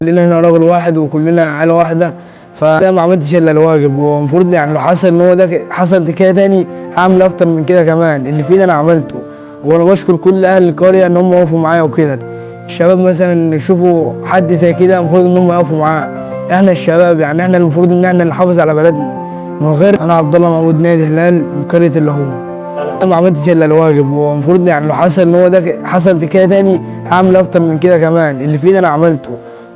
كلنا هنا راجل واحد وكلنا عيله واحدة، فده ما عملتش الا الواجب. ومفروض يعني لو حصل ان هو ده حصل كده تاني هعمل اكتر من كده كمان. اللي في ده انا عملته، وانا بشكر كل اهل القرية ان هم وقفوا معايا وكده. الشباب مثلا يشوفوا حد زي كده المفروض ان هم يقفوا معاه. احنا الشباب يعني احنا المفروض ان احنا نحافظ على بلدنا من غير. انا عبد الله محمود نادي هلال من قرية اللاهون. انا ما عملتش الا الواجب، ومفروض يعني لو حصل ان هو ده حصل كده تاني هعمل اكتر من كده كمان. اللي في ده انا عملته،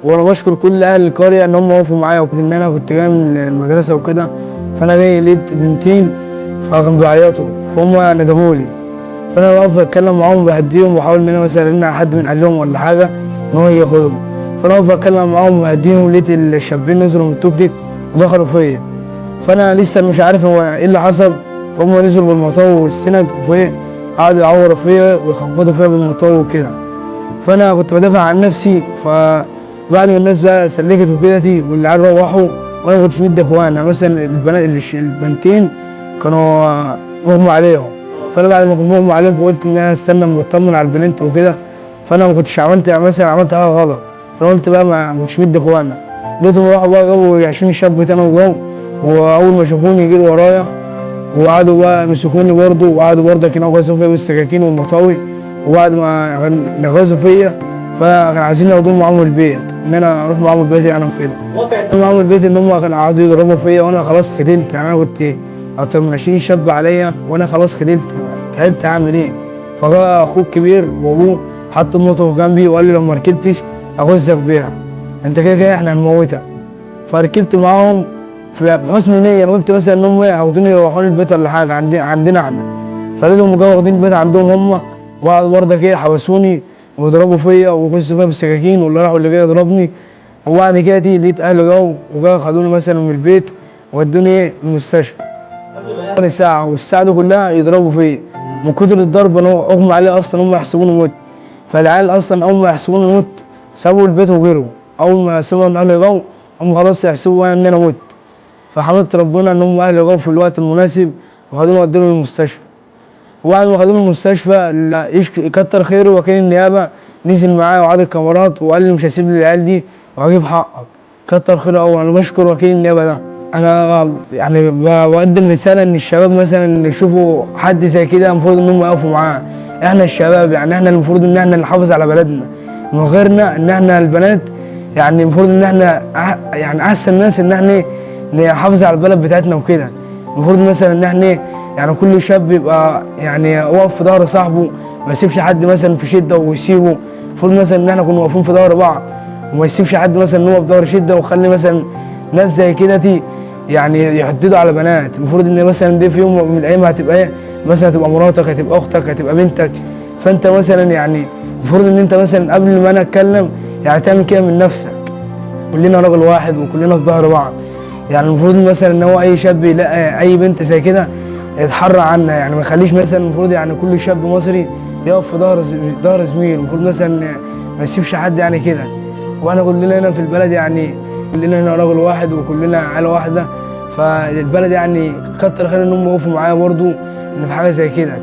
وانا بشكر كل اهل القرية ان هم وقفوا معايا وكده. ان انا كنت جاي من المدرسة وكده، فانا جاي لقيت بنتين فكانوا بيعيطوا، فهم ندموا لي. فانا واقف اتكلم معاهم بهديهم، واحاول ان انا مثلا ان حد من اهلهم ولا حاجة ان هو ياخدهم. فانا واقف اتكلم معاهم وبهديهم، لقيت الشابين نزلوا من التوك توك ودخلوا فيا. فانا لسه مش عارف هو ايه اللي حصل. فهم نزلوا بالمطاو والسنج وايه، قعدوا يعوروا فيا ويخبطوا فيا بالمطاو وكده. فانا كنت بدافع عن نفسي. فبعد ما الناس بقى سلكت وكده والعيال روحوا، وانا ما كنتش مدي اخوانا مثلا البنات البنتين كانوا مغمى عليهم. فانا بعد ما كنت مغمى عليهم فقلت ان انا استنى اما اطمن على البنت وكده. فانا ما كنتش عملت مثلا عملت حاجة غلط، فانا قلت بقى ما كنتش مدي اخوانا. لقيتهم راحوا بقى جابوا 20 شاب تاني وجو، واول ما شافوني جروا ورايا وقعدوا بقى مسكوني برضه، وقعدوا برضه ينغزوا فيا بالسكاكين والمطاوي. وبعد ما نغزوا فيا فكانوا عايزين ياخدوني معاهم البيت، ان انا اروح معاهم البيت يعني وكده. معاهم البيت ان هم كانوا قعدوا يضربوا فيا، وانا خلاص خدلت. يعني انا كنت اكتر من 20 شاب عليا، وانا خلاص خدلت تعبت، اعمل ايه؟ فجاء اخوه الكبير وابوه حط الموتو جنبي وقال لي لو ما ركبتش اغزك بيها، انت كده كده احنا هنموتك. فركبت معاهم بحسن نية. انا قلت مثلا ان هم هياخدوني يروحوني البيت ولا حاجة عندنا احنا. فلقيتهم جاوا واخدين البيت عندهم هم، وقعدوا برضه كده حبسوني وضربوا فيا وغزوا فيا بالسكاكين، واللي راح واللي جاي يضربني. وبعد كده دي لقيت اهلي جو وجاوا خدوني مثلا من البيت ودوني ايه المستشفى. ساعة والساعة دي كلها يضربوا فيا، من كتر الضرب انا اغمى عليه اصلا، هم يحسبوني مت. فالعيال اصلا اول ما يحسبوني مت سابوا البيت وجروا. اول ما سمعوا ان اهلي جو هم خلاص يحسبوا ان انا مت. فحمدت ربنا ان هم اهلي جو في الوقت المناسب وخدوني ودوني المستشفى. وبعد ما خدوني المستشفى كتر خيره وكيل النيابة نزل معايا وعاد الكاميرات وقال لي مش هسيب العيال دي وهجيب حقك. كتر خيره قوي، انا بشكر وكيل النيابة ده. انا يعني بقدم رسالة ان الشباب مثلا يشوفوا حد زي كده المفروض ان هم يقفوا معاه. احنا الشباب يعني احنا المفروض ان احنا نحافظ على بلدنا، من غيرنا ان احنا البنات يعني المفروض ان احنا يعني احسن ناس ان احنا نحافظ على البلد بتاعتنا وكده. المفروض مثلا ان احنا يعني كل شاب يبقى يعني واقف في ظهر صاحبه، ما يسيبش حد مثلا في شده ويسيبه. المفروض مثلا ان احنا كنا واقفين في ظهر بعض، وما يسيبش حد مثلا ان هو في ظهر شده، وخلي مثلا ناس زي كده دي يعني يحددوا على بنات. المفروض ان مثلا دي في يوم من الايام هتبقى ايه، مثلا هتبقى مراتك، هتبقى اختك، هتبقى بنتك. فانت مثلا يعني المفروض ان انت مثلا قبل ما انا اتكلم يعني تعمل كده من نفسك. كلنا راجل واحد وكلنا في ظهر بعض. يعني المفروض مثلا ان هو اي شاب يلاقي اي بنت زي كده يتحرى عنها، يعني ما يخليش مثلا. المفروض يعني كل شاب مصري يقف في ظهر زميله. المفروض مثلا ما يسيبش حد يعني كده. واحنا كلنا هنا في البلد يعني كلنا هنا راجل واحد وكلنا عيله واحدة. فالبلد يعني كتر خير ان هم وقفوا معايا برضو ان في حاجة زي كده.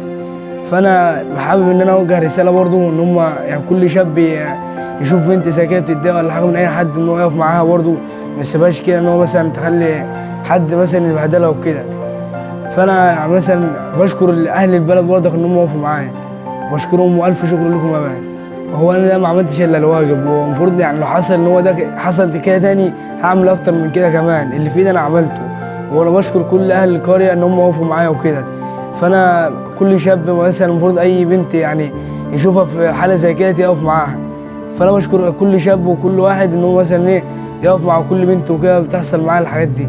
فانا حابب ان انا اوجه رسالة برضو ان هم يعني كل شاب يشوف بنت زي كده بتتضايق ولا حاجة من اي حد ان هو يقف معاها برضو، ما يسيبهاش كده ان هو مثلا تخلي حد مثلا يبهدلها وكده. فانا مثلا بشكر اهل البلد برضه ان هم وقفوا معايا، بشكرهم والف شكر لكم يا بلد. هو انا ده ما عملتش الا الواجب، ومفروض يعني لو حصل ان هو ده حصل كده تاني هعمل اكتر من كده كمان. اللي في ده انا عملته، وانا بشكر كل اهل القرية ان هم وقفوا معايا وكده. فانا كل شاب مثلا المفروض اي بنت يعني يشوفها في حاله زي كده يقف معاها. فانا بشكر كل شاب وكل واحد ان هو مثلا ايه يقف مع كل بنت وكده بتحصل معاها الحاجات دي.